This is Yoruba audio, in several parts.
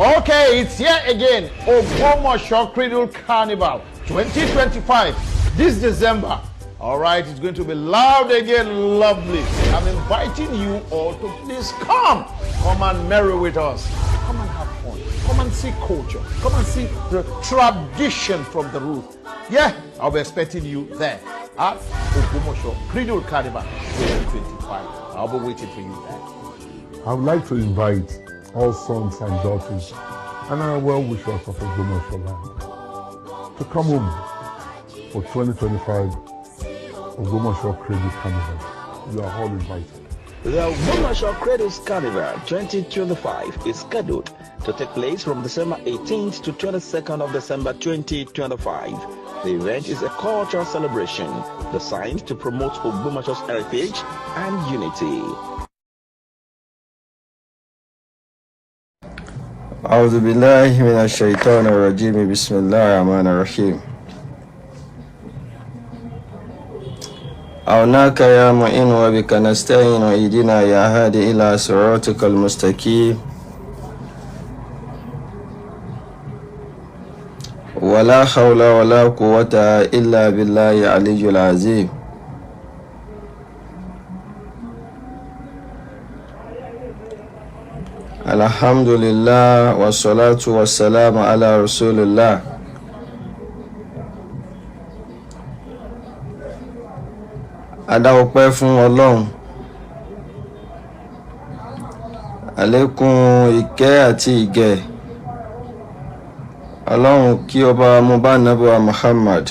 Okay, it's here again. Ogbomoso Cradle Carnival 2025 this December. All right, it's going to be loud again, lovely. I'm inviting you all to please come. Come and merry with us. Come and have fun. Come and see culture. Come and see the tradition from the root. Yeah, I'll be expecting you there at Ogbomoso Cradle Carnival 2025. I'll be waiting for you there. I would like to invite all sons and daughters and our well-wishers of Ogbomoso land to come home for 2025 Ogbomoso Cradle Carnival. You are all invited. The Ogbomoso Cradles Carnival 2025 is scheduled to take place from December 18th to 22nd of December 2025. The event is a cultural celebration designed to promote Ogbomoso's heritage and unity. أعوذ بالله من الشيطان الرجيم بسم الله الرحمن الرحيم أعناك يا معين وبك نستعين اهدنا يا هادي إلى صراطك المستقيم ولا حول ولا قوة إلا بالله العلي العظيم. الحمد لله والصلاة والسلام على رسول الله. A dá ọpẹ́ fún Ọlọ́run, àlékún ìkẹ́ àti ìgẹ̀ Ọlọ́run kí ó bá mú bá Ànábì wa Muhammad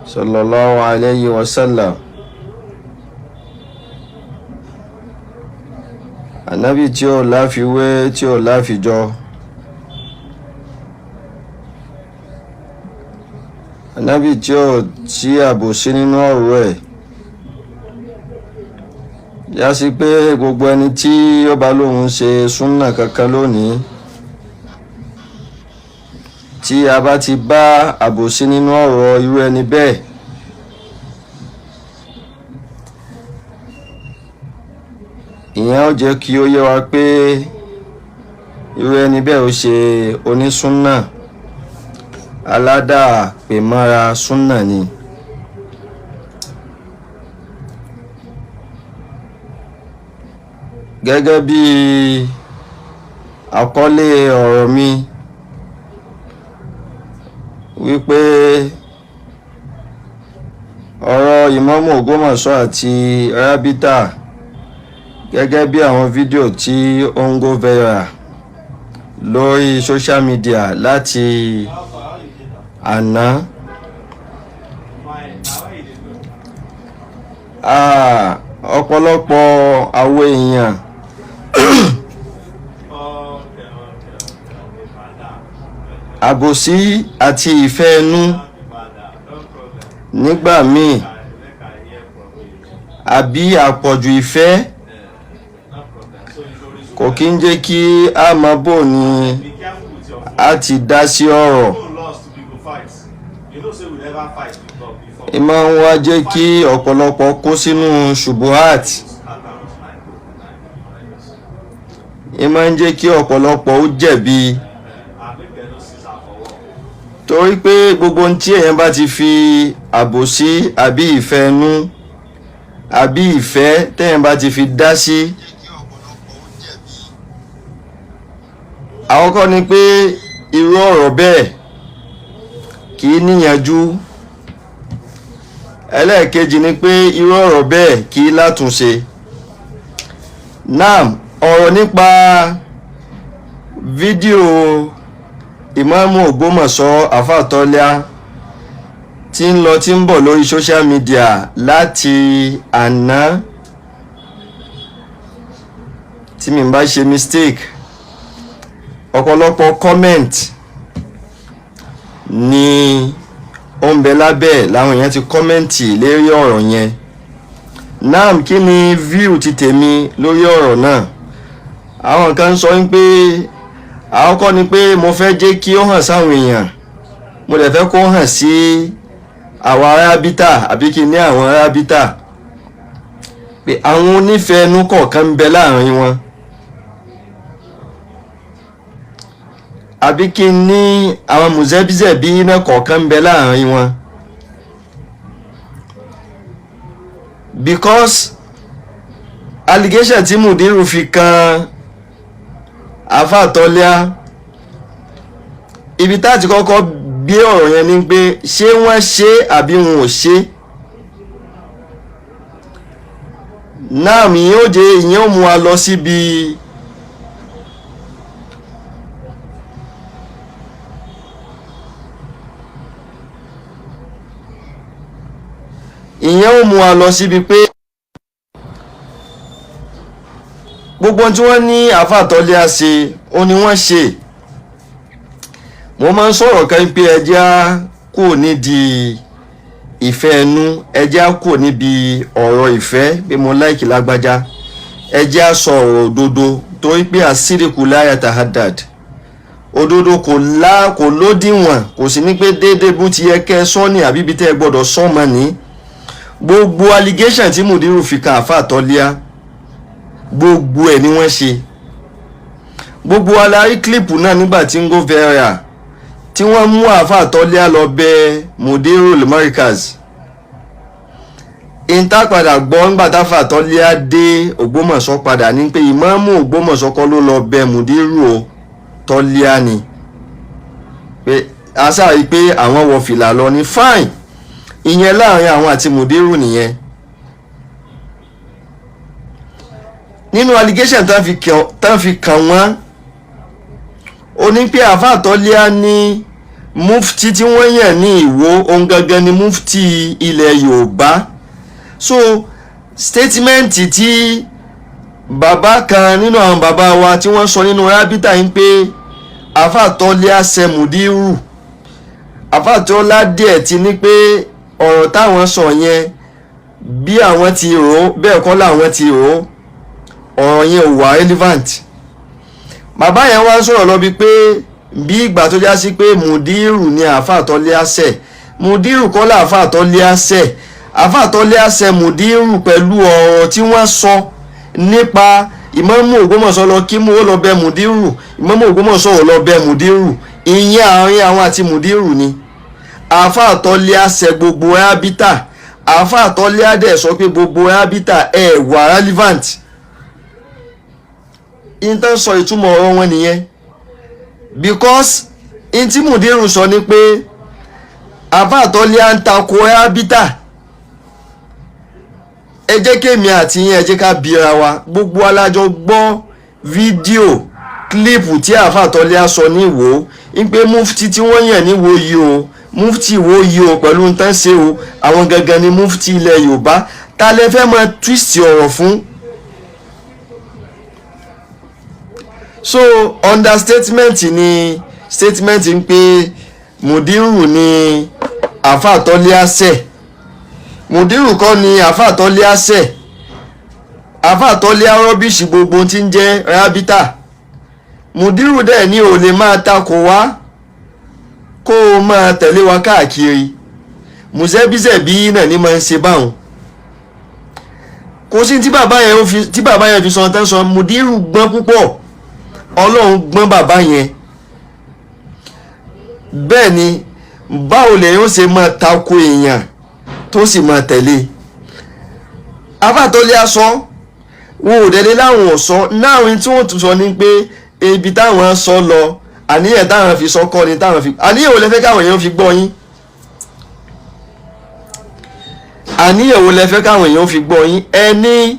sallallahu alayhi wa sallam. Ànábì tí ó láfiwé, tí ó láfijọ, Ànábì tí ó sí àbòsí nínú ọ̀rọ̀ ẹ̀, yá sí pé gbogbo ẹni tí ó bá lóun ṣe súnà kankan lónìí, tí a bá ti bá àbòsí nínú ọ̀rọ̀ irú ẹni bẹ́ẹ̀, ìyẹn ó jẹ́ kí ó yé wa pé irú ẹni bẹ́ẹ̀ ó ṣe onísúnà, aládàá pè mọ́ra súnà ni. Gẹ́gẹ́ bí àkọlé ọ̀rọ̀ mi wípé ọ̀rọ̀ Ìmáàmù Ògbómọ̀ṣọ́ àti Rábítà, gẹ́gẹ́ bí àwọn fídíò tí ó ń go viral lórí social media láti àná. Ọ̀pọ̀lọpọ̀ àwọn èèyàn àbòsí àti ìfẹ́ ẹnu nígbà míì àbí àpọ̀jù ìfẹ́ kò kí ń jẹ́ kí a mọ bó ni a ti dá sí ọ̀rọ̀. Ìmọ̀ ń wá jẹ́ kí ọ̀pọ̀lọpọ̀ kó sínú ṣubuhat. Ìmọ̀ ń jẹ́ kí ọ̀pọ̀lọpọ̀ ó jẹ̀bi, torí pé gbogbo ohun tí èèyàn bá ti fi àbòsí àbí ìfẹ́ ẹnu àbí ìfẹ́ téèyàn bá ti fi dá sí, àkọ́kọ́ ni pé irú ọ̀rọ̀ bẹ́ẹ̀ kì í níyanjú. Ẹlẹ́ẹ̀kejì ni pé irú ọ̀rọ̀ bẹ́ẹ̀ kì í látúnṣe. Naam, ọ̀rọ̀ nípa fídíò Ìmáàmù Ògbómọ̀ṣọ́ Àfáà tí ń lọ tí ń bọ̀ lórí social media láti àná, tí mi bá ṣe mistake, ọ̀pọ̀lọpọ̀ comment ni ó ń bẹ lábẹ́ làwọn èèyàn ti kọ́mẹ́ǹtì lérí ọ̀rọ̀ yẹn. Naam, kí ni view ti tèmi lórí ọ̀rọ̀ náà? Àwọn kan sọ wípé àkọ́kọ́ ni pé mo fẹ́ jẹ́ kí ó hàn sáwọn èèyàn, mo dẹ̀ fẹ́ kó hàn sí àwọn arábítà, àbí kí ní àwọn arábítà, pé àwọn onífẹ̀ẹ́ ẹnu kọ̀ọ̀kan ń bẹ láàrin wọn. Àbí kí n ní àwọn mùsẹ́bísẹ́bí náà kọ̀ọ̀kan ń bẹ láàrin wọn? Because allegation tí Mudiru fi kan Àfáà Tọ́líà, ibi tá a ti kọ́kọ́ gbé ọ̀rọ̀ yẹn ni pé, ṣé wọ́n ṣe àbí wọn ò ṣe náà? Ìyẹn ó jẹ́, ìyẹn ó mú wa lọ síbi ìyẹn ó mú wa lọ síbi pé gbogbo tí wọ́n ní Àfáà Tọ́líà ṣe, ó ní wọ́n ṣe. Mo máa ń sọ̀rọ̀ kan pé ẹjẹ́ á kò nídìí ìfẹ́ ẹnu, ẹjẹ́ á kò níbi ọ̀rọ̀ ìfẹ́ pé mo like lágbájá, ẹjẹ́ á sọ ọ̀rọ̀ òdodo, torí pé àsírìkù láyà tahadad, òdodo kò lá, kò lódiwọ̀n, kò sí ní pé déédéé bó ti yẹ kẹ́ ẹ sọ ní àbí ibi tẹ́ ẹ gbọ́dọ̀ sọ mọ́ ní. Gbogbo allegation tí Mudiru fi kan Àfáà Tọ́líà, gbogbo ẹ̀ ni wọ́n ṣe. Gbogbo alárí clip náà nígbà tí ń go viral, tí wọ́n mú Àfáà Tọ́líà lọ bẹ Mudirul Markaz. Ìta padà gbọ́ ńgbà táfà Tọ́líà dé Ògbómọ̀ṣọ́ padà ní pé ìmáàmù Ògbómọ̀ṣọ́ kọ́ ló lọ bẹ Mudiru o, Tọ́líà ni, pé a rí pé àwọn wọ fìlà lọ ní. Fine, ìyẹn láàrin àwọn àti Mudiru nìyẹn. Nínú allegation tán fi kàn wọ́n, ó ní pé Àfáà Tọ́líà ní mufti tí wọ́n yàn ní Ìwó, ohun gangan ni mufti ilẹ̀ Yorùbá. So statement tí bàbá kan nínú àwọn bàbá wa tí wọ́n sọ nínú rábítà yín pé Àfáà Tọ́líà ṣe Mudiru, Àfáà Tọ́lá díẹ̀ ti ní pé ọ̀rọ̀ táwọn sọ yẹn, bí àwọn ti rò ó bẹ́ẹ̀ kọ́ làwọn ti rò ó, ọ̀rọ̀ yẹn ò wà relevant. Bàbá yẹn wá ń sọ̀rọ̀ lọ bíi pé bí ìgbà tó já sí pé Mudiru ni Àfáà Tọ́líà ṣẹ̀. Mudiru kọ́ làáfáà Tọ́líà ṣẹ̀. Àfáà Tọ́líà ṣẹ̀ Mudiru pẹ̀lú ọ̀rọ̀ tí wọ́n sọ nípa ìmáàmù Ògbómọ̀ṣọ́ lọ kí mú ó lọ bẹ Mudiru. Ìmáàmù Ògbómọ̀ṣọ́ ò lọ bẹ Mudiru, ìyẹn àárín àwọn àti Mudiru ni. Àfáà Tọ́líà ṣẹ̀ gbogbo rábítà. Àfáà Tọ́líà dẹ̀ sọ pé gbogbo rábítà ẹ̀ wà relevant. Ìtàn sọ ìtumọ̀ ọ̀rọ̀ wọn nìyẹn, because in tí Mudiru sọ ni pé Àfáà Tọ́líà ń takò rábítà. Ẹ jẹ́ kémi àti yín, ẹ jẹ́ ká bira wa. Gbogbo alájọ gbọ́ fídíò clip tí Àfáà Tọ́líà sọ ní Ìwó ń pé mufti tí wọ́n yàn ní Ìwó yìí o, mufti Ìwó yìí o, pẹ̀lú ń tán ṣe o, àwọn gangan ni mufti ilẹ̀ Yorùbá. Ta lẹ fẹ́ máa twist ọ̀rọ̀ fún? So understatement ni statement ń pé Mudiru ni Àfáà Tọ́líà ṣẹ̀. Mudiru kọ́ ni Àfáà Tọ́líà ṣẹ̀. Àfáà Tọ́líà rubbish gbogbo tí ń jẹ́ rábítà. Mudiru dẹ̀ ní ò lè máa takò wá kó o máa tẹ̀lé wa káàkiri. Mùsẹ́bísẹ̀bí náà ní máa ń ṣe báwọn. Kò sí tí bàbá yẹn fi sọ tán sọ. Mudiru gbọ́n púpọ̀, Ọlọ́run gbọ́n bàbá yẹn. Bẹ́ẹ̀ ni, báwo lè yóò ṣe máa takò èèyàn tó sì máa tẹ̀lé? Àfáà Tọ́líà sọ, wọn ò délé láwọn ò sọ náà. Tí wọ́n tún sọ ni pé ibi táwọn sọ lọ, àníyàn táwọn fi sọ kọ́ ni táwọn fi. Àníyàn wo lẹ fẹ́ káwọn èèyàn fi gbọ́ yín? Àníyàn wo lẹ fẹ́ káwọn èèyàn fi gbọ́ yín? Ẹni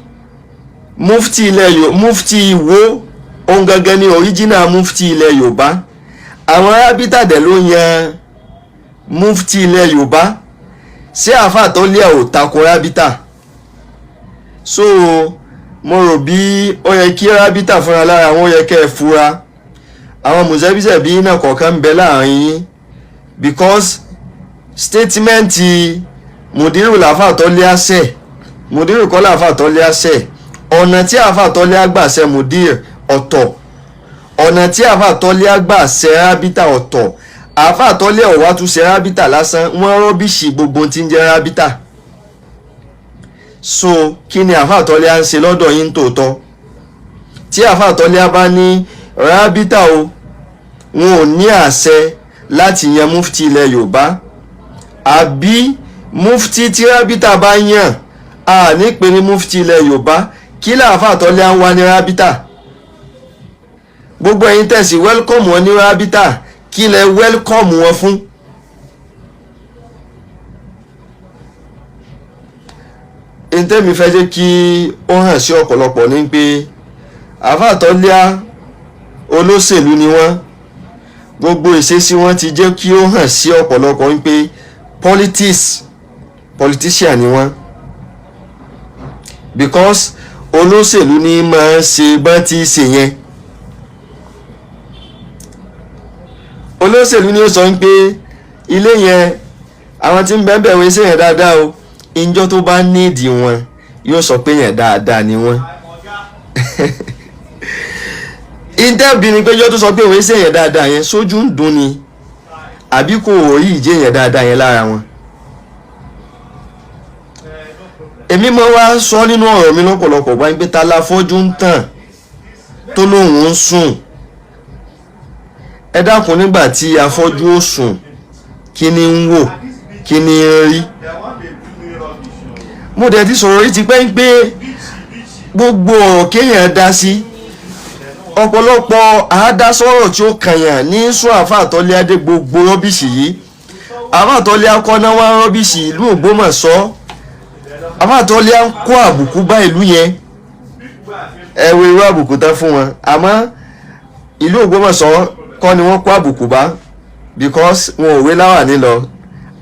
mufti ilẹ̀ Yorùbá, mufti Ìwó, ohun gangan ni original mufti ilẹ̀ Yorùbá. Àwọn arábítà dẹ̀ ló yan mufti ilẹ̀ Yorùbá. Ṣé Àáfàá Tọ́líà ò tako rábítà? So mo rò bí ó yẹ kí rábítà fúnra lára àwọn, ó yẹ kẹ́ ẹ fura, àwọn mùsẹ́bísẹ̀bí náà kọ̀ọ̀kan ń bẹ láàrin yín, because statement mùdírù làáfàá Tọ́líà ṣẹ̀, mùdírù kọ́ làáfàá Tọ́líà ṣẹ̀. Ọ̀nà tí àáfàá Tọ́líà gbà ṣe mùdír ọ̀tọ̀, ọ̀nà tí àáfàá Tọ́líà gbà ṣe rábítà ọ̀tọ̀. Àáfàá Tọ́líà ò wá tún ṣe rábítà lásán, wọ́n rubbish gbogbo tí ń jẹ́ rábítà. So kí ni àáfàá Tọ́líà ń ṣe lọ́dọ̀ yín tòótọ́? Tí àáfàá Tọ́líà bá ní rábítà o, Wọn ò ní àṣẹ láti yan mufti ilẹ̀ Yorùbá, àbí mufti tí Rábítà bá yàn a ní pè ní mufti ilẹ̀ Yorùbá. Kí làáfà Tọ́lá ń wá ní Rábítà? Gbogbo ẹ̀yin tẹ̀sí welcome wọn ní Rábítà, kí lẹ welcome wọn fún? Ntẹ́mi fẹ́ jẹ́ kí ó hàn sí ọ̀pọ̀lọpọ̀ ní pé àáfà Tọ́lá olóṣèlú ni wọ́n. Gbogbo ìṣesí wọn ti jẹ́ kí ó hàn sí ọ̀pọ̀lọpọ̀ ní pé politician ni wọ́n, because olóṣèlú ní máa ń ṣe bá ti ṣe yẹn. Olóṣèlú ni ó sọ pé ilé yẹn, àwọn tí ń bẹ́ẹ̀ bẹ́ẹ̀ wọ́n ṣe yẹn dáadáa o. Ìjọ tó bá nídìí wọn yóò sọ pé yẹn dáadáa ni wọ́n. Ìtẹ́bi ni pé yóò tó sọ pé òun ṣe yẹn dáadáa yẹn, sójú ń dùn ni àbí kò rí ìjẹ́ yẹn dáadáa yẹn lára wọn. Èmi mọ wá sọ nínú ọ̀rọ̀ mi lọ́pọ̀lọpọ̀ wáyé pé ta la fọ́jú ń tàn tó lóun ń sùn. Ẹ dákun, nígbà tí afọ́jú ó sùn, kí ni ń wò, kí ni ń rí? Mo dẹ̀ ti sọ̀rọ̀ yìí ti pẹ́ ń pé gbogbo ọ̀rọ̀ kéèyàn dá sí, ọ̀pọ̀lọpọ̀ àádásọ̀rọ̀ tí ó kànyàn ní sún àáfà Tọ́lá dé gbogbo rọ́bìṣì yìí. Àáfà Tọ́lá kọ́ná wá rọ́bìṣì ìlú Ògbómọ̀ṣọ́. Àáfà Tọ́lá ń kó àbùkù bá ìlú yẹn. Ẹ wo irú àbùkù tán fún wọn. Àmọ́ ìlú Ògbómọ̀ṣọ́ kọ́ ni wọ́n kó àbùkù bá, because wọn ò wé láwàní lọ.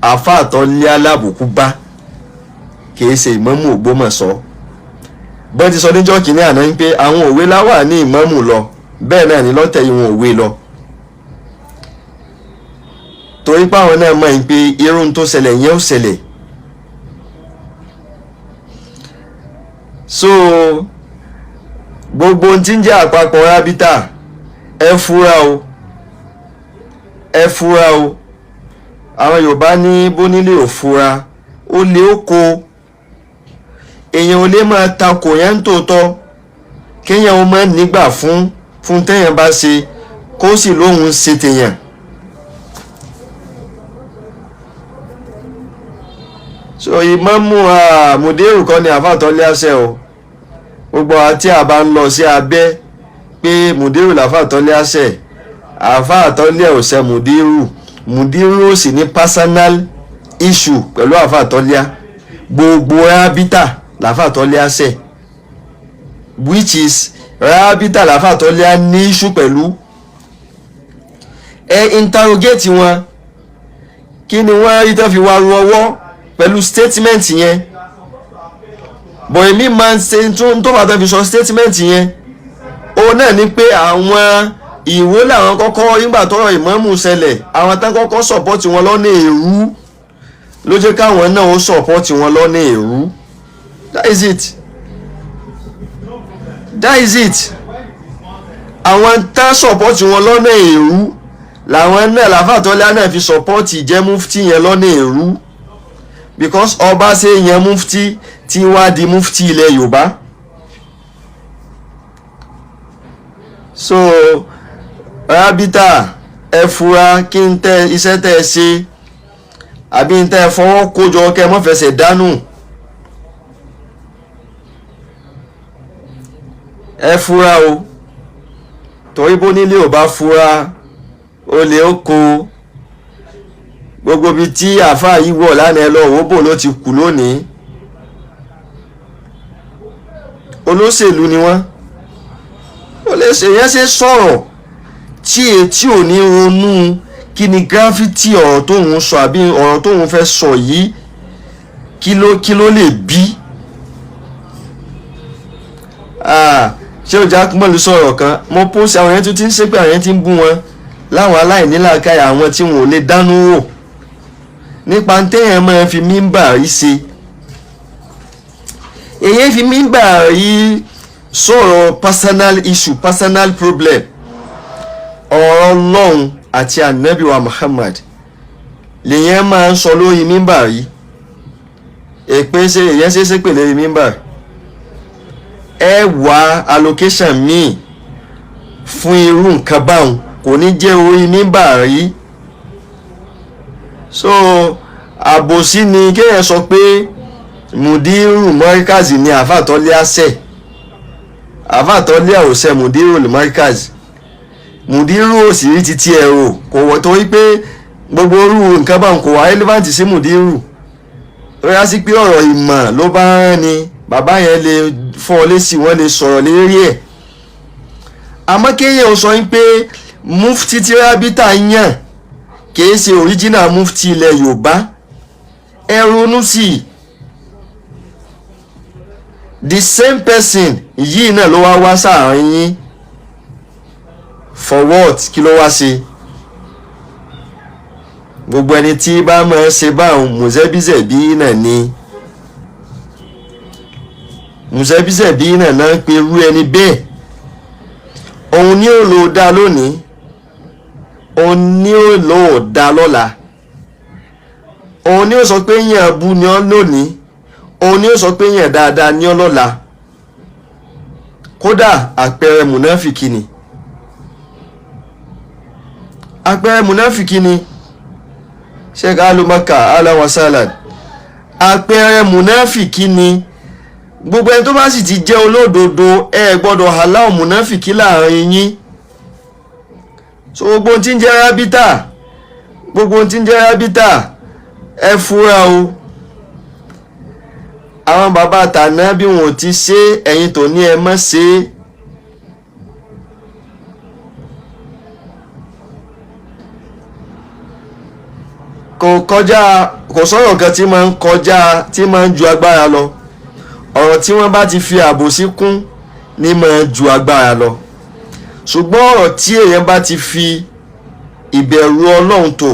Àáfà Tọ́lá lábùkù bá, kìí ṣe ìmámù Ògbómọ̀ṣọ́. Bọ́n ti sọ níjọ́ kìíní àná pé àwọn òwe láwà ní ìmámù lọ, bẹ́ẹ̀ náà ní lọ́tẹ̀ yìí wọn òwe lọ, torí pé àwọn náà mọ̀ pé irun tó ṣẹlẹ̀ yẹn ó ṣẹlẹ̀. So gbogbo ohun tí ń jẹ́ àpapọ̀ Rábítà, ẹ fura o, ẹ fura o. Àwọn Yorùbá ní bónílé ò fura, ó lé ó ko. Èèyàn ò lè máa takò yẹn ń tòótọ́, kéèyàn ó máa nígbà fún téèyàn bá ṣe, kó sì lóhun ṣe tèèyàn. So ìmámù mùdírù kọ́ ni àáfà Tọ́lá ṣe o. Gbogbo àti àbá ń lọ sí abẹ́ pé mùdírù làáfà Tọ́lá ṣe, àáfà Tọ́lá ò ṣe mùdírù, mùdírù ò sì ní personal issue pẹ̀lú àáfà Tọ́lá. Gbogbo Rábítà làáfà Tọ́lá ṣe, which is Rábítà làáfà Tọ́lá ní issue pẹ̀lú. Ẹ interrogate wọn, kí ni wọ́n rí tó fi wá ru ọwọ́ pẹ̀lú statement yẹn? Bọ̀ èmi máa ń ṣe tó bá tó fi sọ statement yẹn, òun náà ni pé àwọn Ìwó làwọn kọ́kọ́ nígbà tọ́rọ̀ ìmámù ṣẹlẹ̀, àwọn tán kọ́kọ́ support wọn lọ́nà èrú ló jẹ́ káwọn náà ó support wọn lọ́nà èrú. That is it, that is it. Àwọn tán support wọn lọ́nà èrú làwọn náà làáfà Tọ́lá náà fi support jẹ́ mufti yẹn lọ́nà èrú, because ọba ṣe yẹn mufti tí wá di mufti ilẹ̀ Yorùbá. So Rábítà, ẹ fura kí n tẹ iṣẹ́ tẹ́ ẹ ṣe àbí n tẹ́ ẹ fọwọ́ kójọ kẹ́ ẹ mọ́ fẹsẹ̀ dánù. Ẹ fura o, torí bó nílé ò bá fura, olè ó kó. Gbogbo ibi tí àáfàá yìí wọ̀ lánàá, ẹ lọ wò bò ló ti kù lónìí. Olóṣèlú ni wọ́n. Ó lè ṣe yẹn ṣe sọ̀rọ̀ tí etí ò ní ronú kí ni gravity ọ̀rọ̀ tóun sọ àbí ọ̀rọ̀ tóun fẹ́ sọ yìí, kí ló lè bí. Ṣé o Jákúmọ̀lù sọ̀rọ̀ kan, mo post àwọn yẹn tún ti ń ṣépè, àwọn yẹn ti ń bú wọn láwọn aláìnílàákàyà, àwọn tí wọn ò lè dánú wò nípa téèyàn máa fi mímbà rí ṣe. Èyí fi mímbà rí sọ̀rọ̀ personal issue, personal problem. Ọ̀rọ̀ Ọlọ́run àti Ànábì wa Muhammad lèyẹn máa ń sọ lórí mímbà rí. Èpè ṣe èyẹn ṣe ṣépè lórí mímbà. Ẹ wá allocation míì fún irú nǹkan báwọn. Kò ní jẹ́ orí mímbà rí. So àbòsí ni kéèyàn sọ pé mùdírù mọ́ríkàzì ni àáfà Tọ́líà ṣẹ̀. Àáfà Tọ́líà ò ṣẹ̀ mùdírù mọ́ríkàzì. Mùdírù ò sì rí títí ẹ̀ rò, kò wọ́, torí pé gbogbo orú nǹkan bá ń kò wá relevant sí mùdírù. Tó yá sí pé ọ̀rọ̀ ìmọ̀ ló bá rán ni bàbá yẹn lè fọ́ ọ lésì, wọ́n lè sọ̀rọ̀ lérí ẹ̀. Àmọ́ kéèyàn sọ pé mufti tí rábítà yàn kìí ṣe original mufti ilẹ̀ Yorùbá, ẹ ronú sí i. The same person yìí náà ló wá wá sáàrin yín for what? Kí ló wá ṣe? Gbogbo ẹni tí bá máa ṣe báwọn, mùsẹ́bíṣẹ̀bí náà ni, mùsẹ́bíṣẹ̀bí náà náà ń pe irú ẹni bẹ́ẹ̀. Òun ni ó lò dá lónìí, òun ni ó lò dá lọ́la, òun ni ó sọ pé yàn bú ni ọ́ lónìí, òun ni ó sọ pé yàn dáadáa ni ọ́ lọ́la. Kódà àpẹẹrẹ mùnáfìkì ni, àpẹẹrẹ mùnáfìkì ni. Sheikh Alumaka alawasalan, àpẹẹrẹ mùnáfìkì ni. Gbogbo ẹni tó bá sì ti jẹ́ olódodo, ẹ gbọ́dọ̀ aláwọ̀ mùnáfìkì láàrin yín. So gbogbo ohun tí ń jẹ́ rábítà, gbogbo ohun tí ń jẹ́ rábítà, ẹ fura o. Àwọn bàbá tàná bí wọn ò ti ṣe, ẹ̀yin tó ní ẹ mọ́ ṣe é. Kò kọjá, kò sọ̀rọ̀ kan tí máa ń kọjá, tí máa ń ju agbára lọ. Ọ̀rọ̀ tí wọ́n bá ti fi àbòsí kún ní máa ju agbára lọ. Ṣùgbọ́n ọ̀rọ̀ tí èèyàn bá ti fi ìbẹ̀rù Ọlọ́run tó,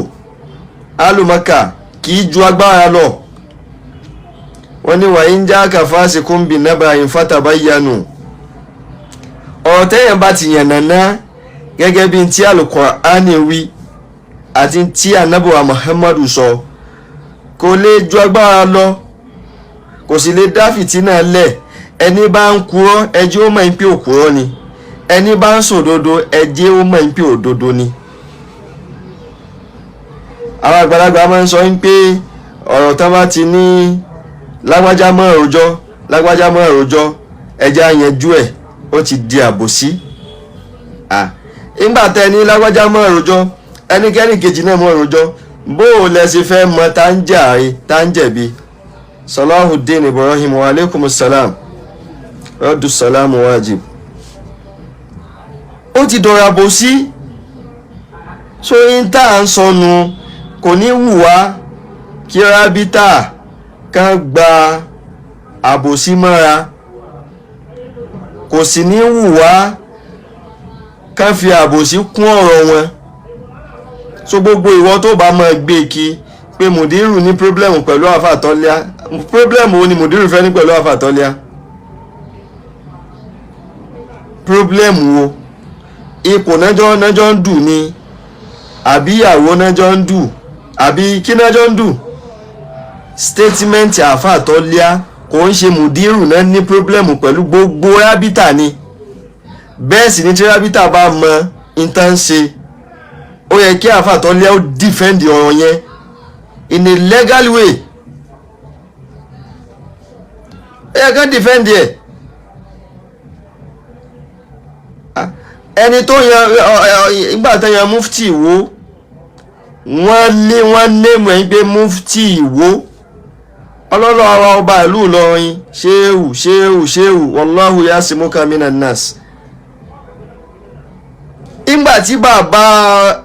alùmọ́kà, kì í ju agbára lọ. Wọ́n ní wàyí ń já kàfáàsì kúńbì nábàá ìfátàbáyanu. Ọ̀rọ̀ tẹ́yàn bá ti yànnàná gẹ́gẹ́ bí ti Al-Qur'ani wí àti tí anabuwa Muhammadu sọ, kò lè ju agbára lọ, kò sì lè dá fìtínà lẹ̀. Ẹni bá ń kúrọ́, ẹjẹ́ ó mọ̀ ń pé òkúrọ́ ni. Ẹni bá ń sòdodo, ẹjẹ́ ó mọ̀ ń pé òdodo ni. Àwọn àgbàlagbà máa ń sọ ń pé ọ̀rọ̀ tán bá ti ní lágbájá mọ́ òròjọ́, lágbájá mọ́ òròjọ́, ẹjẹ́ á yanjú ẹ̀, ó ti di àbòsí. Nígbà tẹ ní lágbájá mọ́ òròjọ́, ẹnikẹ́ni kejì náà mọ́ òròjọ́, bó o lẹ ṣe fẹ́ mọ tá ń jàre, tá ń jẹ̀bi? Salahuddin Ibrahim, wa aleykum salam, rọ́dù salam wajib. Ó ti dọ̀rọ̀ àbòsí. So yín tá à ń sọnù, kò ní wù wá kí rábítà kan gba àbòsí mọ́ra, kò sì ní wù wá kán fi àbòsí kún ọ̀rọ̀ wọn. So gbogbo ìwọ tó bá máa gbé kí pé mùdírù ní problem pẹ̀lú àáfà Tọ́líà, problem wo ni mùdírù fẹ́ ní pẹ̀lú àáfà Tọ́líà? Problem wo? Ipò nájọ́ nájọ́ ń dù ni, àbí ìyàwó nájọ́ ń dù, àbí kí nájọ́ ń dù? Statement àáfà Tọ́líà, kò ń ṣe mùdírù náà ní problem pẹ̀lú, gbogbo rábítà ni. Bẹ́ẹ̀ sì ni tí rábítà bá mọ intan ṣe, ó yẹ kí àáfà Tọ́líà ó defend ọ̀rọ̀ yẹn in a legal way. Ó yẹ kán defend ẹ̀. Ẹni tó yan ìgbà tó yan mufti Ìwó, wọ́n lé wọ́n némù ẹ̀ ń gbé mufti Ìwó, ọlọ́lọ́ ara ọba ìlú Ìlọrin, ṣéwù ṣéwù ṣéwù, wallahu yasimuka minan nas. Ìgbà tí bàbá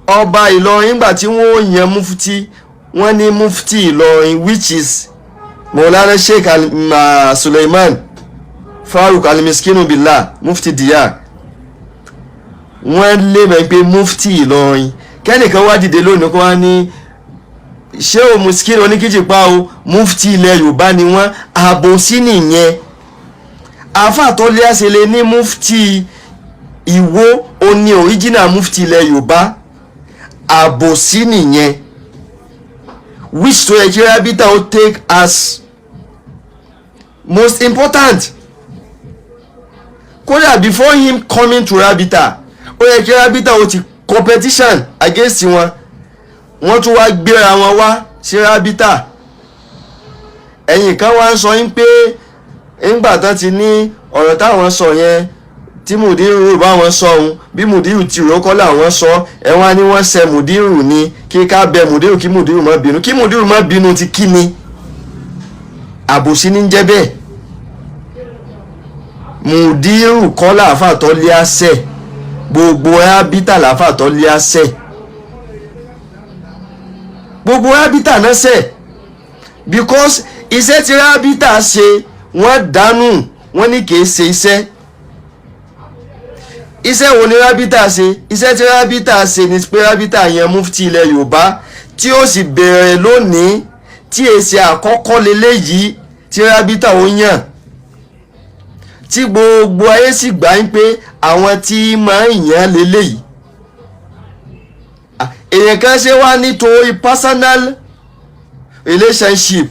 ọba Ìlọrin, ìgbà tí wọ́n yan mufti, wọ́n ní mufti Ìlọrin, which is Maulana Sheikh Suleiman Faruk Alimiskinu Billah, mufti Diyar, wọ́n lé mẹ́ pé mufti Ìlọrin. Kẹ́nìkan wá dìde lónìí kó wá ní ṣé o muskin oníkíjìpá o, mufti ilẹ̀ Yorùbá ni wọ́n. Àbòsí nìyẹn. Àáfà Tọ́líà ṣe lè ní mufti Ìwó o ní original mufti ilẹ̀ Yorùbá? Àbòsí nìyẹn, which tó yẹ kí rábítà ó take as most important. Kódà before him coming to rábítà, Ó yẹ kí Rábítà ó ti competition against wọn. Wọ́n tún wá gbéra wọn wá sí Rábítà. Ẹ̀yìn kan wá ń sọ yín pé ńgbà tán ti ní ọ̀rọ̀ táwọn sọ yẹn tí Mùdírù bá wọn sọ òun, bí Mùdírù ti rò kọ́ làwọn sọ ẹ, wá ní wọ́n ṣe Mùdírù ni, kí ká bẹ Mùdírù kí Mùdírù má bínú, kí Mùdírù má bínú ti kí ni? Àbòsí ní jẹ́ bẹ́ẹ̀. Mùdírù kọ́ làáfà tó lé àṣẹ, gbogbo Rábítà làáfà tó lé àṣẹ, gbogbo Rábítà náà ṣe, because iṣẹ́ tí Rábítà ṣe, wọ́n dànù, wọ́n ní kì í ṣe iṣẹ́. Iṣẹ́ wo ni Rábítà ṣe? Iṣẹ́ tí Rábítà ṣe ni pé Rábítà yẹn mufti ilẹ̀ Yorùbá, tí ó sì bẹ̀rẹ̀ lónìí, tí èsì àkọ́kọ́ leléyìí tí Rábítà ó yàn, tí gbogbo ayé sì gbà ń pé àwọn tí máa ń yàn leléyìí. Èèyàn kan ṣe wá nítorí personal relationship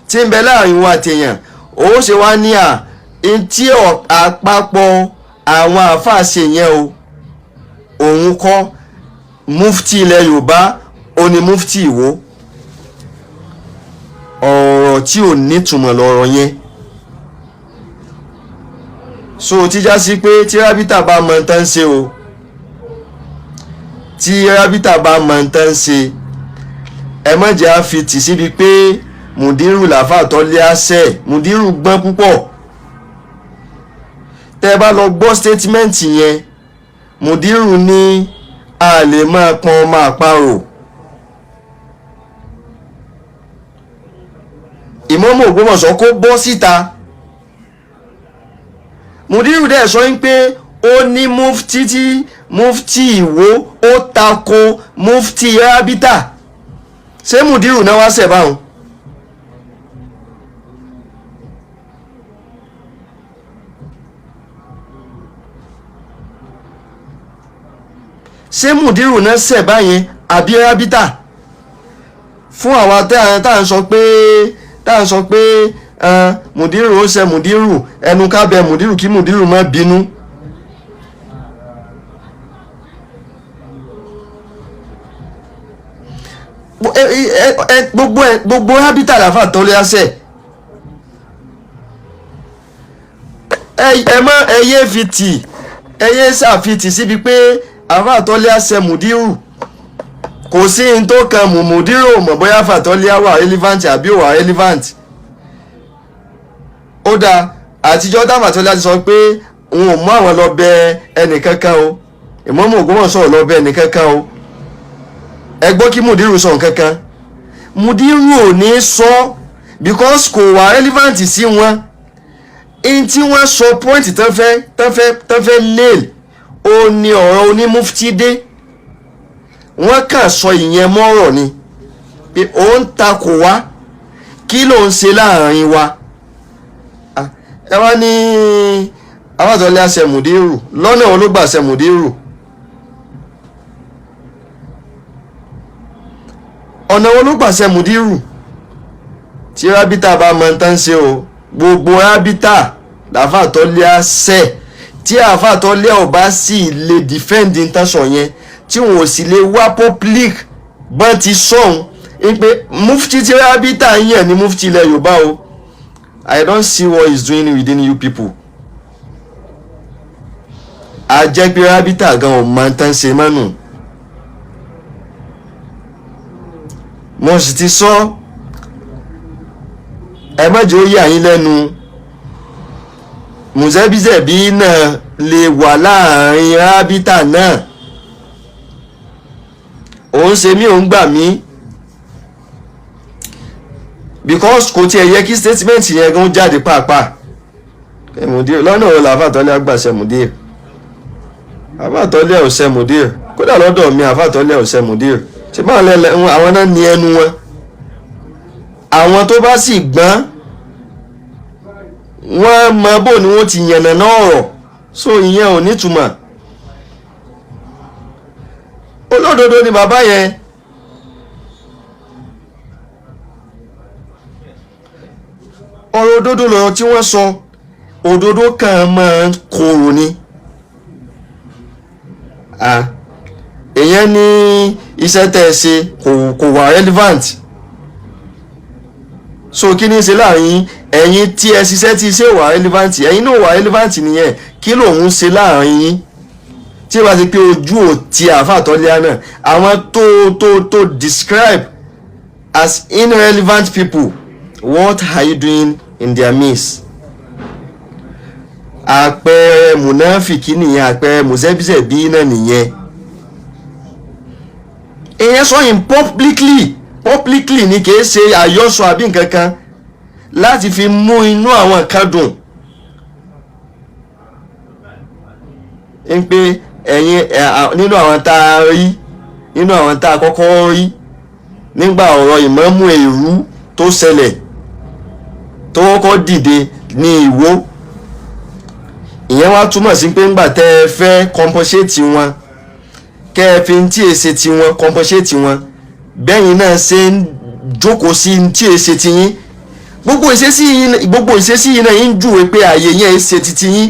tí ń bẹ láàrin wa àtèèyàn, ó ṣe wá ní à tí àpapọ̀ àwọn àáfàá ṣe yẹn o, òun kọ́ mufti ilẹ̀ Yorùbá, ó ní mufti Ìwó. Ọ̀rọ̀ tí ò nítumọ̀ lọ̀rọ̀ yẹn. So tíjá sí pé tí Rábítà bá mọ tán ṣe o, tí Rábítà bá mọ tán ṣe, ẹ má jẹ́ á fi tì síbi pé Mùdírù làáfà tó lé àṣẹ. Mùdírù gbọ́n púpọ̀. Tẹ́ ẹ bá lọ gbọ́ statement yẹn, Mùdírù ní a lè máa pọn ọmọ àparò. Ìmáàmù Ògbómọ̀ṣọ́ kó bọ́ síta. Mùdírù dẹ̀ sọ pé ó ní mufti tí mufti Ìwó ó tako mufti Rábítà. Ṣé Mùdírù náà wá ṣẹ̀ báwọn? Ṣé Mùdírù náà ṣẹ̀ báyẹn àbí Rábítà? Fún àwa tá à ń sọ pé tá à ń sọ pé Mùdírù ó ṣe Mùdírù, ẹnu ká bẹ Mùdírù kí Mùdírù má bínú. Gbogbo Rábítà làfà tó lé àṣẹ. Ẹ mọ ẹ yé fi tì, ẹ yé ṣàfitì síbi pé àfà tó lé àṣẹ Mùdírù. Kò sí n tó kan Mùdírù mọ̀ bóyá àfà tó lé wà relevant àbí ò wà relevant. Ó dáa, àtijọ́ táwọn àtọ́lá ti sọ pé òun ò mú àwọn lọ bẹ ẹnìkankan o, Ìmáàmù Ògbómọ̀ṣọ́ lọ bẹ ẹnìkankan o. Ẹ gbọ́ kí Mùdírù sọ nǹkankan? Mùdírù ò ní sọ because kò wà relevant sí wọn. In tí wọ́n sọ, point tán fẹ́ nail, ó ní ọ̀rọ̀ onímufti dé. Wọ́n kàn sọ ìyẹn mọ́rọ̀ ni pé ó ń takò wá, kí ló ń ṣe láàrin wa? Ẹ wá ní àfàtọ́lé àṣẹ Mùdírù, lọ́nà wo ló gbà ṣe Mùdírù? Ọ̀nà wo ló gbà ṣe Mùdírù? Tí Rábítà bá mọ tán ṣe o, gbogbo Rábítà làfàtọ́lé àṣẹ. Tí àfàtọ́lé ọba sì lè defend tán sọ yẹn, tí wọn ò sì lè wá public bọ́n ti sọ̀hún ń pé mufti tí Rábítà yàn ní mufti ilẹ̀ Yorùbá o, I don't see what he's doing within you people. A jẹ́ pé Rábítà gan ò mọ tán ṣe mọ́nù. Mo sì ti sọ, ẹ má jẹ́ ó yà yín lẹ́nu, mùsẹ́bísẹ̀bí náà lè wà láàrin Rábítà náà. Òun ṣe mí, òun gbà mí, because kò tiẹ̀ yẹ kí statement yẹn gan jáde pàápàá. Mùdír, lọ́nà òun làfàtọ́lé àgbàṣe mùdír? Àfàtọ́lé ò ṣe mùdír. Kódà lọ́dọ̀ mi, àfàtọ́lé ò ṣe mùdír. Ṣé báwọn lẹ́lẹ̀ àwọn náà ní ẹnu wọn? Àwọn tó bá sì gbọ́n, wọ́n mọ bó ni wọ́n ti yànnà náà ọ̀rọ̀, so ìyẹn ò nítumọ̀. Olódodo ni bàbá yẹn. Ọ̀rọ̀ òdodo lọ̀rọ̀ tí wọ́n sọ. Òdodo kan máa ń korò ni. Ah, èèyàn ní iṣẹ́ tẹ́ ẹ ṣe kò wà relevant. So kí ni í ṣe láàrin yín? Ẹ̀yin tí ẹ ṣiṣẹ́ tí iṣẹ́ wà relevant, ẹ̀yin náà wà relevant nìyẹn. Kí lòun ṣe láàrin yín tí ó bá ti pé ojú ò ti àáfàá Tọ́líà náà, àwọn tó describe as irrelevant people, what are you doing in their midst? Àpẹẹrẹ mùnáfìkì nìyẹn, àpẹẹrẹ mùsẹ́bísẹ́bí náà nìyẹn. Èèyàn sọ in publicly ni, kìí ṣe àyọsọ àbí nǹkan kan láti fi mú inú àwọn kan dùn ń pé ẹ̀yin nínú àwọn tá a rí, nínú àwọn tá a kọ́kọ́ rí nígbà ọ̀rọ̀ ìmámù Èrú tó ṣẹlẹ̀, tó kọ́kọ́ dìde ní Ìwó. Ìyẹn wá túmọ̀ sí pé ńgbà tẹ́ ẹ fẹ́ compensate wọn, kẹ́ ẹ fi tí èsè tiwọn compensate wọn, bẹ́yìn náà ṣe ń jókòó sí tí èsè tiyín. Gbogbo ìṣesí yín náà yín júwe pé ààyè yẹn ṣe ti tiyín.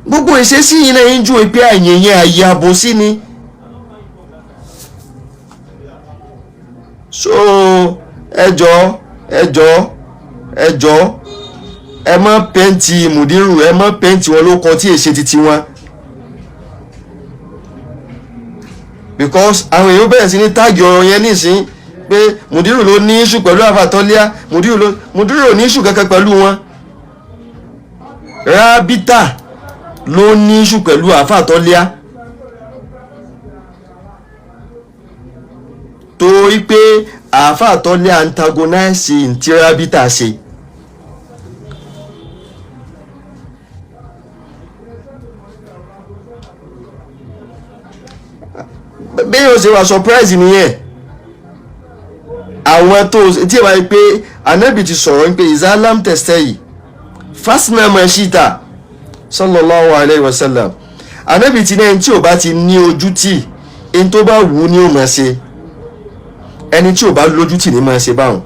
Gbogbo ìṣesí yín náà yín júwe pé ààyè yẹn ààyè àbòsí ni. So ẹ jọ̀ọ́, ẹ jọ̀ọ́, ẹ jọ̀ọ́, ẹ má paint mùdírù, ẹ má paint wọn ló kọ tí èsè titi wọn, because àwọn èèyàn bẹ̀rẹ̀ sí ní tag ọ̀rọ̀ yẹn nísìn pé mùdírù ló ní issue pẹ̀lú àfàtọ́líà. Mùdírù ò ní issue kankan pẹ̀lú wọn. Rábítà ló ní issue pẹ̀lú àfàtọ́líà, torí pé àfàtọ́líà antagonize ntí rábítà ṣe. Bí yóò ṣe wà surprise nìyẹn. Àwọn tó tí ìwà pé anabi ti sọ̀rọ̀ pé izalam tẹ̀sẹ̀ fasna mashita, sallallahu alayhi wa sallam, anabi ti ní ẹni tí ò bá ti ní ojú tì, ẹni tó bá wù ú ní ó máa ṣe. Ẹni tí ò bá lójú tì ní máa ṣe báwọn.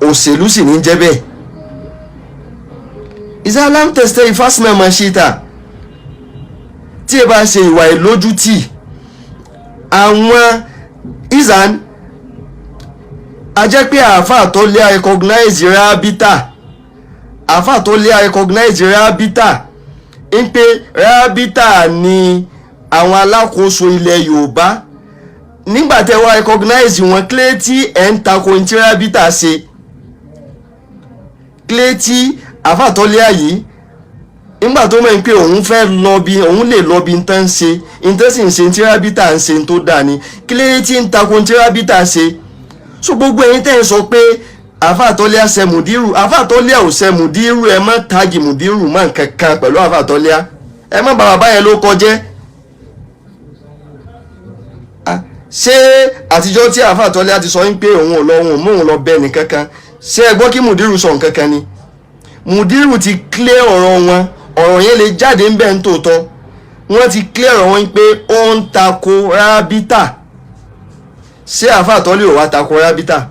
Òṣèlú sì ní jẹ́ bẹ́ẹ̀. Izalam tẹ̀sẹ̀ fasna mashita, tí ẹ bá ṣe ìwà ìlójútì àwọn izan, a jẹ́ pé àáfàá tó lé recognize rábítà, àáfàá tó lé recognize rábítà ń pé rábítà ni àwọn alákòóso ilẹ̀ Yorùbá. Nígbà tẹ́ wá recognize wọn, kílé tí ẹ̀ ń tako ní tí rábítà ṣe? Kílé tí àáfàá tó lé àyè nígbà tó mọ̀ pé òun fẹ́ lọ bí òun lè lọ bí nǹkan ṣe, nǹkan sì ń ṣe tí rábítà ń ṣe tó dáa ni, kí lè tí ń takò tí rábítà ṣe? So gbogbo ẹ̀yin tẹ́ ń sọ pé àáfàá Tọ́líà ṣe mùdírù, àáfàá Tọ́líà ò ṣe mùdírù. Ẹ má tag mùdírù má nǹkan kan pẹ̀lú àáfàá Tọ́líà. Ẹ má bàbá báyẹn ló kọjẹ́. Ṣé àtijọ́ tí àáfàá Tọ́líà ti sọ pé òun ò lọ, òun ò mú òun lọ bẹ́ẹ̀ nìkan kan, ṣé ẹ gbọ́ kí mùdírù sọ nǹkan kan ni? Mùdírù ti clear ọ̀rọ̀ wọn. Ọ̀rọ̀ yẹn lè jáde ń bẹ̀ ń tòótọ́. Wọ́n ti clear ọ̀rọ̀ wọn pé ó ń tako rábítà. Ṣé àáfàá Tọ́lé ò wá tako rábítà?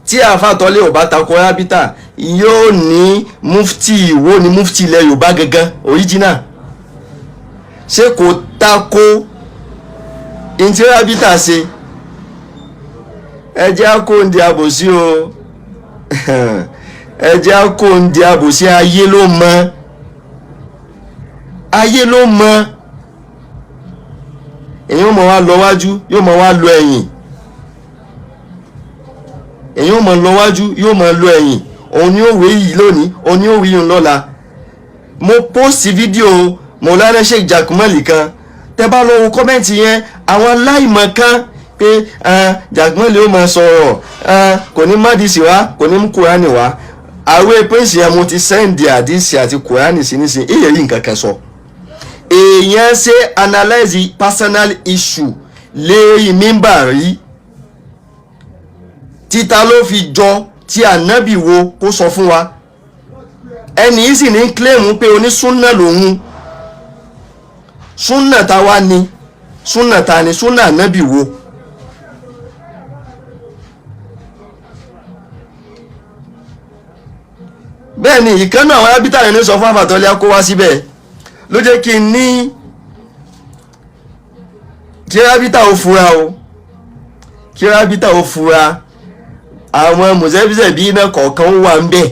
Tí àáfàá Tọ́lé ò bá tako rábítà, yóò ní mufti Ìwó ni mufti ilẹ̀ Yorùbá gangan original. Ṣé kò tako ntí rábítà ṣe? Ẹ jẹ́ kó ń di àbòsí o, ẹ jẹ́ kó ń di àbòsí. Ayé ló mọ, ayé ló mọ. Èyí ó mọ wá lọ wájú, yóò mọ wá lọ ẹ̀yìn. Èyí ó mọ lọ wájú, yóò mọ lọ ẹ̀yìn. Òun ni ó wé yìí lónìí, òun ni ó wí yìí lọ́la. Mo post fídíò Mọ̀lánà Sheikh Jakmali kan. Tẹ́ bá lọ wo comment yẹn, àwọn aláìmọ̀ kan pé Jakmali ó máa sọ̀rọ̀, kò ní mádìsí wá, kò ní mú Kúránì wá. Àwẹ̀ prince yẹn, mo ti send àdìsí àti Kúránì sí nísìnyí. Èyí rí nǹkan kan sọ. Èèyàn ṣe analyse personal issue lérí mímbà rí títa ló fi jọ tí ànábì wo kó sọ fún wa. Ẹnì yìí sì ní claim pé onísúnà lòun. Súnà ta wá ni súnà ta ni súnà ànábì wo? Bẹ́ẹ̀ ni ìkànnì àwọn rábítà yẹn ní sọ fún Àfàtọ́lẹ́à kó wá síbẹ̀, ló jẹ́ kí n ní kí rábítà ó fura o, kí rábítà ó fura. Àwọn mùsẹ̀bísẹ̀bí iná kọ̀ọ̀kan wà ń bẹ̀,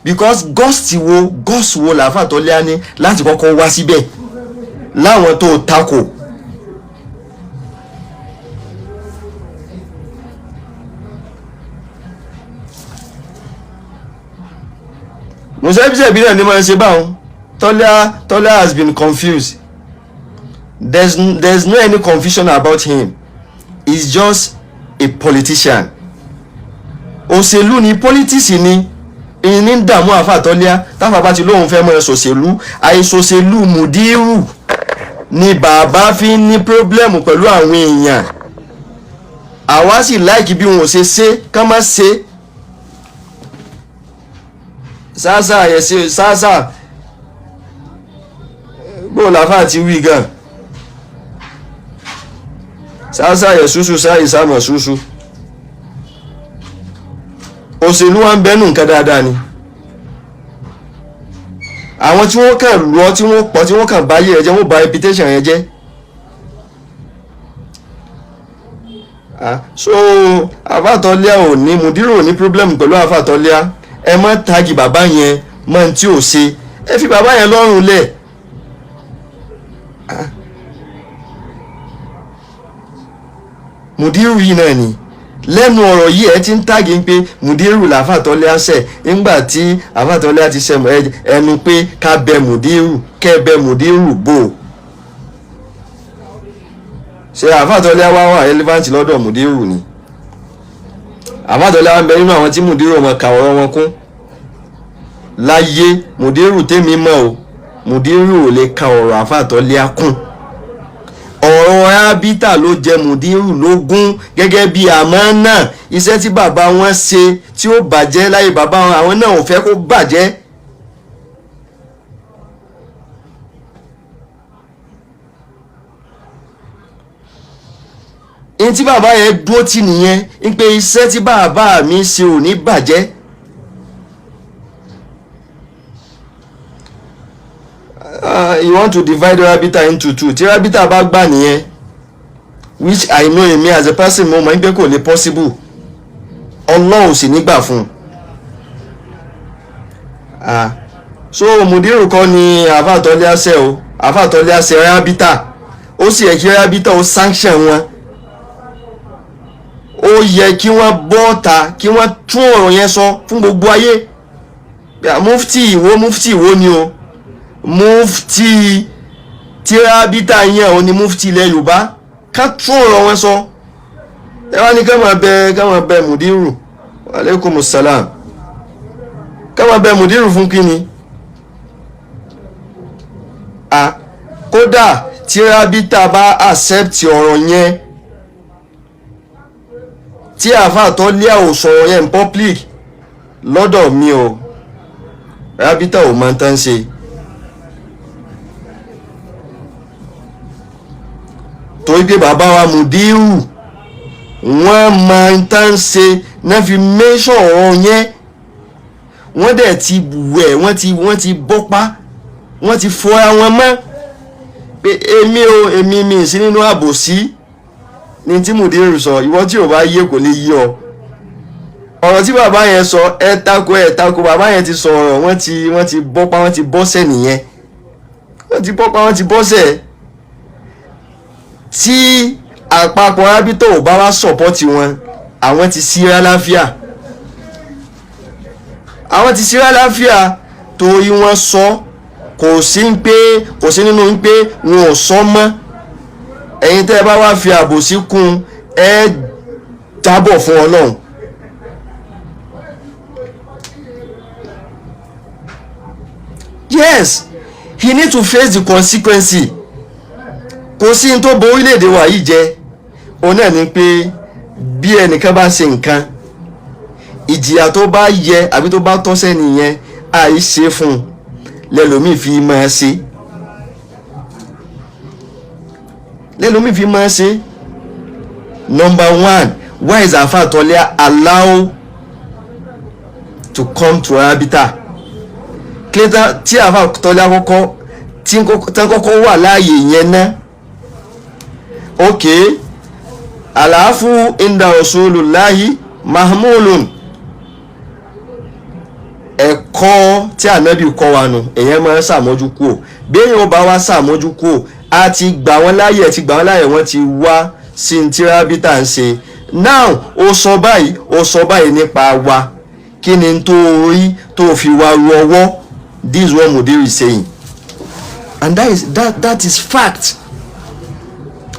because ghost wo làfàtọ́lẹ́à ní láti kọ́kọ́ wá síbẹ̀ láwọn tó takò. Mùsẹ̀bísẹ̀bí náà ni máa ń ṣe báwọn. Tọ́lá has been confused. There's no any confusion about him. He's just a politician. Òṣèlú ni, politics ni ìní ń dààmú Àfàtọ́lẹ́à. Táfà bá ti lóun fẹ́ mọ́ ẹ ṣòṣèlú, àìṣòṣèlú mùdírù ni bàbá fi ń ní problem pẹ̀lú àwọn èèyàn. Àwa sì like bí wọn ò ṣe ṣe ká má ṣe ṣáṣá yẹ ṣáṣá bó làfà ti wí gan ṣáṣá yẹ ṣúṣú ṣáyì sámọ̀ ṣúṣú. Òṣèlú wa ń bẹ́nu nǹkan dáadáa ni. Àwọn tí wọ́n kàn lọ, tí wọ́n pọ̀, tí wọ́n kàn báyé ẹ jẹ́, wọ́n bà reputation yẹn jẹ́. So Àfàtọ́lẹ́à ò ní, mùdírò ò ní problem pẹ̀lú Àfàtọ́lẹ́à. Ẹ má tagi bàbá yẹn mọ́ ní tí ò ṣe, ẹ fi bàbá yẹn lọ́rùn lẹ̀. Mùdírù yìí náà ni lẹ́nu ọ̀rọ̀ yìí ẹ ti ń tàgé pé mùdírù làfàtọ́lẹ́à ṣẹ̀, nígbà tí Àfàtọ́lẹ́à ti ṣẹ̀ ẹnu pé ká bẹ mùdírù, kẹ́ bẹ mùdírù bò. Ṣé Àfàtọ́lẹ́à wá wà relevant lọ́dọ̀ mùdírù ni? Àfàtọ́lẹ́à ń bẹ nínú àwọn tí mùdírù ọmọ kà ọ̀rọ̀ wọn kún láyé. Mùdírù tèmi mọ̀ o, mùdírù ò lè ka ọ̀rọ̀ Àfàtọ́lẹ́à kún. Ọ̀rọ̀ rábítà ló jẹ mùdírù lógún gẹ́gẹ́ bí àmọ́ náà iṣẹ́ tí bàbá wọn ṣe tí ó bàjẹ́ láyé bàbá wọn, àwọn náà ò fẹ́ kó bàjẹ́. Ní tí bàbá yẹn dúró tì nìyẹn ń pé iṣẹ́ tí bàbá mi ṣe ò ní bàjẹ́. You want to divide Rabita into two. Tí Rabita bá gbà nìyẹn, which I know, èmi as a person mo mọ̀ pé kò lè possible, Ọlọ́run sì nígbà fún un. So mùdírù kọ́ ni Àfàtọ́lẹ́à ṣe o. Àfàtọ́lẹ́à ṣe Rabita, ó sì yẹ kí Rabita ó sanction wọn. Ó yẹ kí wọ́n bọ́ ta, kí wọ́n tún ọ̀rọ̀ yẹn sọ fún gbogbo ayé. Mufti Ìwó, mufti Ìwó ni o, mufti tí Rábítà yẹn ò ní mufti ilẹ̀ Yorùbá, ká tún ọ̀rọ̀ wọn sọ. Ẹ wá ní ká máa bẹ mùdírù, aleykum salam, ká máa bẹ mùdírù fún kíni? A kódà tí Rábítà bá accept ọ̀rọ̀ yẹn, tí Àfàtọ́lẹ́à ò sọ̀rọ̀ yẹn in public, lọ́dọ̀ mi o, Rábítà ò máa ń tán ṣe. Torí pé bàbá wa mùdírù, wọ́n máa ń tán ṣe náà fi mẹ́sàn ọ̀rọ̀ yẹn. Wọ́n dẹ̀ ti wẹ̀, wọ́n ti bọ́pá, wọ́n ti fọra wọn mọ́ pé èmi o, èmi mi sí nínú àbòsí ní tí mùdírù sọ. Ìwọ tí ò bá yé, kò lè yí ọ. Ọ̀rọ̀ tí bàbá yẹn sọ, ẹ tako, ẹ tako, bàbá yẹn ti sọ̀rọ̀. Wọ́n ti bọ́pá, wọ́n ti bọ́sẹ̀ nìyẹn. Wọ́n ti bọ́pá, wọ́n ti bọ́sẹ̀. Tí àpapọ̀ rábítọ̀ ò bá wá support wọn, àwọn ti síra láfíà, àwọn ti síra láfíà, torí wọ́n sọ. Kò sí ń pé, kò sí nínú ń pé wọn ò sọ mọ́. Ẹ̀yin tẹ́ ẹ bá wá fi àbòsí kún, ẹ jábọ̀ fún Ọlọ́run. Yes, he need to face the consequence. Kò sí ní tó bo orílẹ̀-èdè wa yìí jẹ́, òun náà ni pé bí ẹnìkan bá ṣe nǹkan, ìjìyà tó bá yẹ àbí tó bá tọ́ sẹ́ni yẹn, àìṣe fún un, lẹ́lòmíì fi máa ṣe, lẹ́lòmíì fi máa ṣe. Number one, why is Afa Tolia allow to come to Rabita? Kílódé tí àfa tọ́lá kọ́kọ́ tí kọ́kọ́ wà láàyè yẹn ná? Ok, àlàáfù inda rasulullahi mahmulun, ẹ̀kọ́ tí ànábì kọ́ wa nù, èyàn máa ń ṣàmójú kúò. Béèyàn ó bá wá ṣàmójú kúò, a ti gbà wọ́n láàyè, ẹ̀ ti gbà wọ́n láàyè, wọ́n ti wá sí ní tí Rábítà ń ṣe. Now ó sọ báyìí, ó sọ báyìí nípa wa, kí ni tó rí tó fi wá ru ọwọ́? This is what Mudir is saying, and that is that that is fact.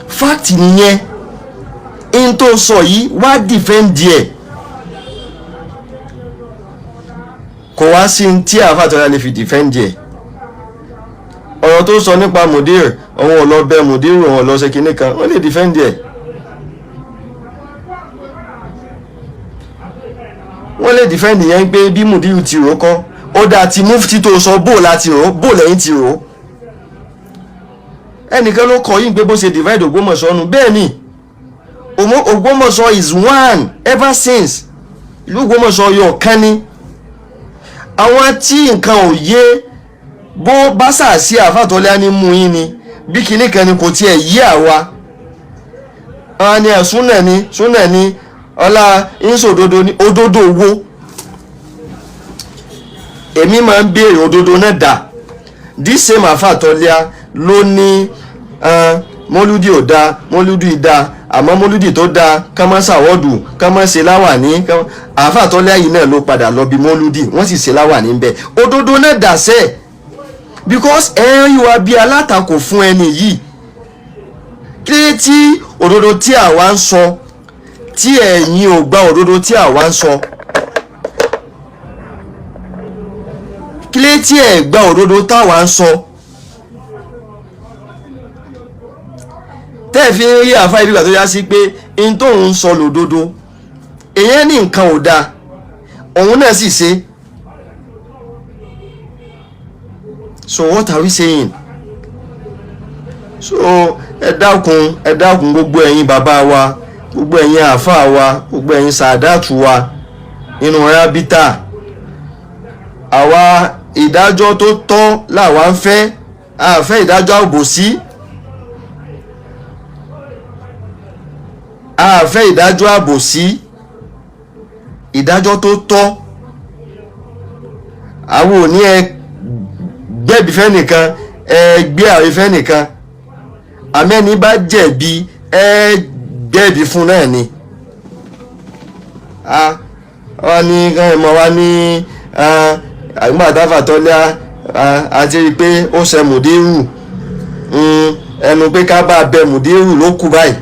Fact nìyẹn. In tó sọ yìí, wá defend ẹ̀. Kò wá sí tí àfàtọ́lá lè fi defend ẹ̀. Ọ̀rọ̀ tó sọ nípa Mudir, òun ò lọ bẹ Mudir, òun ò lọ ṣe kinní kan, wọ́n lè defend ẹ̀. Wọ́n lè defend yẹn pé bí Mudir ti rò kọ́ ó dáa, ti mufti tó sọ bó láti rò, bó lẹ́yìn ti rò. Ẹnìkan ló kọ yín pé bó ṣe divide Ògbómọ̀ṣọ́ nu. Bẹ́ẹ̀ ni, Ògbómọ̀ṣọ́ is one ever since. Ìlú Ògbómọ̀ṣọ́ yọ kán ni. Àwọn tí nǹkan ò yé, bó bá sàásì àfàtọ́lá ní mú yín ni bí kinní kan ni kò tiẹ̀ yé àwa. Àwọn ni súnà ni, súnà ni, ọlá ìṣòdodo ni. Òdodo wo? Èmi máa ń béèrè òdodo náà dà. This same àfàtọ́lá ló ní mọ́lúdì ò da, mọ́lúdì da, àmọ́ mọ́lúdì tó da ká má ṣàwọ́dù, ká má ṣe láwàní. Àfàtọ́lá yìí náà ló padà lọ bí mọ́lúdì, wọ́n sì ṣe láwàní ń bẹ. Òdodo náà dà sẹ́ẹ̀, because ẹ ń wá bí alátakò fún ẹni yìí. Kí tí òdodo tí àwa ń sọ, tí ẹ̀yin ò gba òdodo tí àwa ń sọ, kí tí ẹ̀ gba òdodo táwa ń sọ, tẹ́ ẹ̀ fi ń rí àfa ibi ìgbà tó yá sí pé n tóun ń sọ lòdodo, èyàn ní nǹkan ò dáa, òun náà sì ṣe. So what are we saying? So ẹ dákun, ẹ dákun, gbogbo ẹ̀yin bàbá wa, gbogbo ẹ̀yin àáfàá wa, gbogbo ẹ̀yin sàdáàtù wa nínú Rábítà, àwa ìdájọ́ tó tọ́ làwa ń fẹ́, a fẹ́ ìdájọ́ àbòsí, a fẹ́ ìdájọ́ àbòsí, ìdájọ́ tó tọ́. Àwọn ò ní ẹ gbẹ̀bí fẹ́nìkan, ẹ gbé àrí fẹ́nìkan, àmẹ́ni bá jẹ̀bi ẹ gbẹ̀bí fún náà ni. Wọ́n ní mọ̀ wá ní àgbàdáfàtọ́lá àti rí i pé ó ṣe Mùdírù, ẹnu pé ká bá bẹ Mùdírù ló kù báyìí.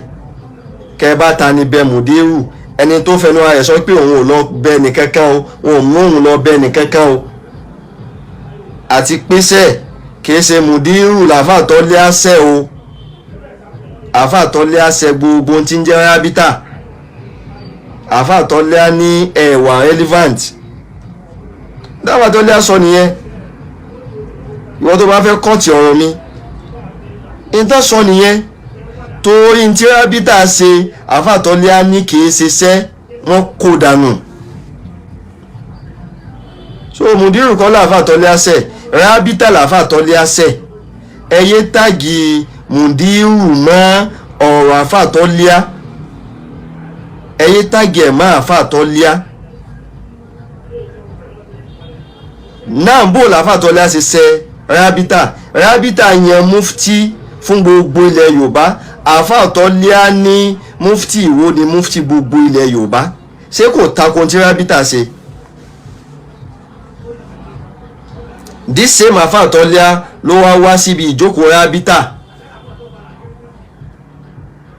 Kẹ bá ta ni bẹ Mùdírù? Ẹni tó fẹnu ara rẹ̀ sọ pé òun ò lọ bẹ nìkankan o, òun ò mú òun lọ bẹ nìkankan o. Àti pèsè kìí ṣe Mùdírù làfàtọ́lé àṣẹ o, àfàtọ́lé àṣẹ gbogbo tí ń jẹ́ Rábítà. Àfàtọ́lé ní ẹ̀wà relevant dáfàtọ́lé àṣọ nìyẹn. Ìwọ tó bá fẹ́ kọ́ọ̀tì ọ̀rọ̀ mi, ìtàn sọ nìyẹn. Torí tí Rábítà ṣe, àfàtọ́lé ní kìí ṣiṣẹ́, wọ́n kó dànù. So Mùdírù kọ́ làfàtọ́lé àṣẹ, Rábítà làfàtọ́lé àṣẹ. Ẹyẹ tàgì Mùdírù mọ́ ọ̀rọ̀ àfàtọ́lé, ẹyẹ tàgì ẹ̀ mọ́ àfàtọ́lé náà. Bó làfàtọ́lé àṣẹ ṣe Rábítà? Rábítà yan mufti fún gbogbo ilẹ̀ Yorùbá. Àfàtọ́lé ní mufti Ìwó ni mufti gbogbo ilẹ̀ Yorùbá. Ṣé kò tako tí Rábítà ṣe? This same àfàtọ́lé ló wá wá síbi ìjókòó Rábítà.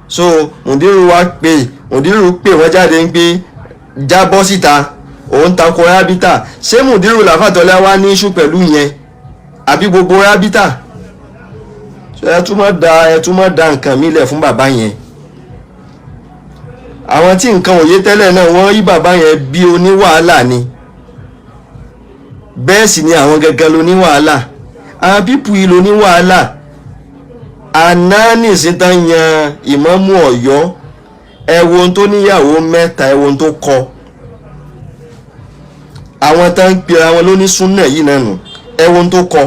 So Mùdírù wá pè, Mùdírù pè wọ́n jáde ń pé jábọ́ síta, òun tako Rábítà. Ṣé Mùdírù làfàtọ́lé wá ní iṣu pẹ̀lú yẹn àbí gbogbo Rábítà? So ẹ tún mọ́ da nǹkan mi lẹ̀ fún bàbá yẹn. Àwọn tí nǹkan òye tẹ́lẹ̀ náà, wọ́n rí bàbá yẹn bí oníwàhálà ni, bẹ́ẹ̀ sì ni àwọn gẹ́gẹ́ ló ní wàhálà, àwọn pípù yìí ló ní wàhálà. Àná nìsín tán yan ìmámù Ọ̀yọ́, ẹ wo ohun tó níyàwó mẹ́ta, ẹ wo ohun tó kọ. Àwọn tó ń pera wọn lóní súnà yìí náà nù. Ẹ wo ohun tó kọ.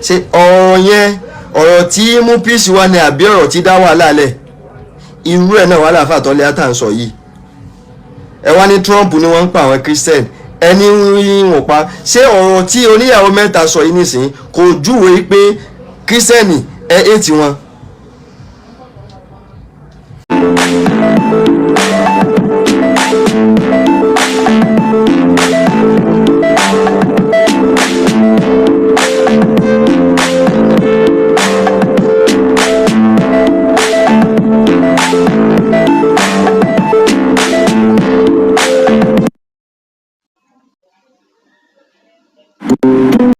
Ṣé ọ̀rọ̀ yẹn, ọ̀rọ̀ tí mú peace wá ni, àbí ọ̀rọ̀ tí dá wàhálà lẹ̀? Irú ẹ̀ náà wàhálà fàtọ́lẹ́ àtà ń sọ yìí. Ẹ wá ní Trump ni wọ́n ń pa àwọn Christian, ẹni ń wọ́n pa. Ṣé ọ̀rọ̀ tí oníyàwó mẹ́ta sọ yìí nísìnyí kò júwe pé Christian ẹ hate wọn?